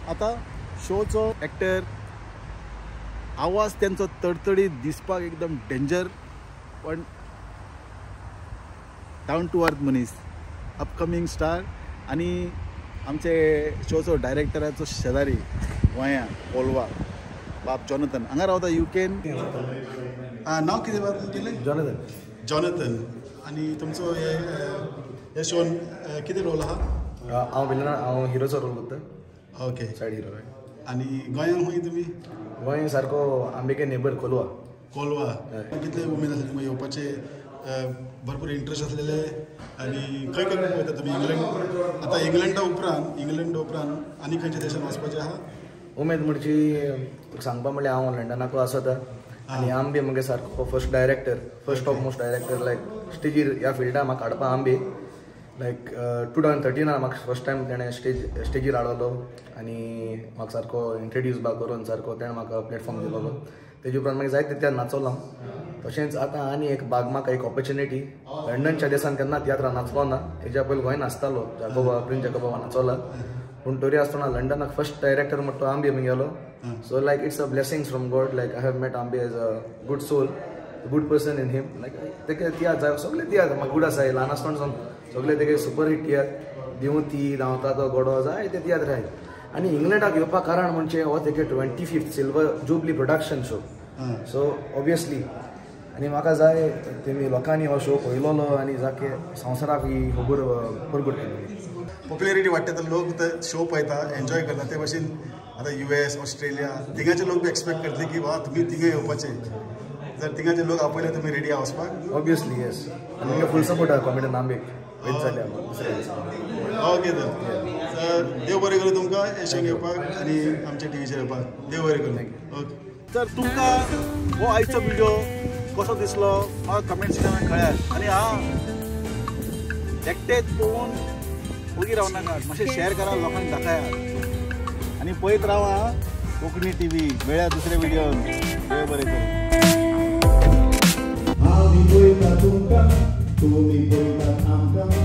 आतां शोचो एक्टर आवाज तेंचो तडतडीत दिसपाक एकदम डेंजर, पण डावन टू अर्थ मनीस, अपकमींग स्टार आनी आमचे शोचो डायरेक्टराचो शेजारी गोंया कोलवा बाब जॉनथन हांगा रावता युकेन. नांव कितें बाब तुमगेलें? जॉनथन. जॉनथन, आनी तुमचो हे शोन कितें रोल आहा? हांव विलन, हांव हिरोचो रोल करता. Okay, side hero. आनी गोंयांत खंय तुमी? गोंय सारको आमगे नेबर कोलवा. कोलवा. कितले उमेद आसली तुमकां येवपाचे? भरपूर इंट्रस्ट आसलेले. आनी खंय खंय वयता तुमी? इंग्लंड, आतां इंग्लंडा उपरांत आनी खंयच्या देशान वचपाचें आहा? उमेद म्हणजे सांगपा म्हणल्यार हांव लंडनाकू आसता आनी आंबे म्हगे सारको first director, first of most director like स्टेजीर ह्या फिल्डान म्हाका हाडपा आंबे लायक 2013 म्हाका फर्स्ट टायम तेणें स्टेजीर हाडलो आनी म्हाका सारको इंट्रोड्यूस बा करून सारको तेणें म्हाका प्लेटफॉर्म दिलोलो. तेजे उपरांत मागीर जायते तियात्र नाचलो हांव. तशेंच आतां आनी एक भाग म्हाका एक ऑपर्च्युनिटी लंडनच्या देसान केन्ना तियात्रां नाचलो ना. हेज्या पयलीं गोंय नाचतालो, जाकोबा प्रिन्स जाकोबा नाचोला, पूण तरी आसतना लंडनाक फर्स्ट डायरेक्टर म्हणटा तो आंबे म्हगेलो. So like it's a blessings from God, like I have met Ambe as a good soul, good person in him. Like तेके तियात्र जाय सगळे तियात्र म्हाका गूड आसा. ल्हान आसतना सावन सगळे तेगे सुपर हिट तियात्र, देंवती धांवता तो गोडो जाय ते तियात्र आहाय. आनी इंग्लंडाक येवपाक कारण म्हणजे हो तेगे 25th silver jubilee production show. So obviously आनी म्हाका जाय तेमी लोकांनी हो शो पळयलोलो आनी जाके संवसाराक ही खबर परगट केली. पॉप्युलरिटी वाडटा तर लोक शो पळयता, एन्जॉय करता. ते भशेन आतां US, Australia थिंगाचे लोक बी एक्सपेक्ट करतले की वा तुमी थिंगा येवपाचे. जर थिंगाचे लोक आपयले तुमी रेडी आहा वचपाक? ऑब्वियसली येस, आनी फूल सपोर्ट आहा कॉमेडियन आंबेक. ओके तर देव बरें करूं तुमकां हे शोक येवपाक आनी आमच्या टिवीचेर येवपाक. देव बरें करूं. ओके तर तुमकां हो आयचो व्हिडिओ कसो दिसलो म्हाका कमेंट सेक्शनान कळयात. आनी हांव एकटेच पळोवन ओगी रावनाका, मातशें शेअर करा, लोकांक दाखयात आनी पळयत रावा कोंकणी टीव्ही. मेळया दुसऱ्या व्हिडिओन. देव बरें करूं. आमी पळयता तुमकां, तुमी पळयतात आमकां.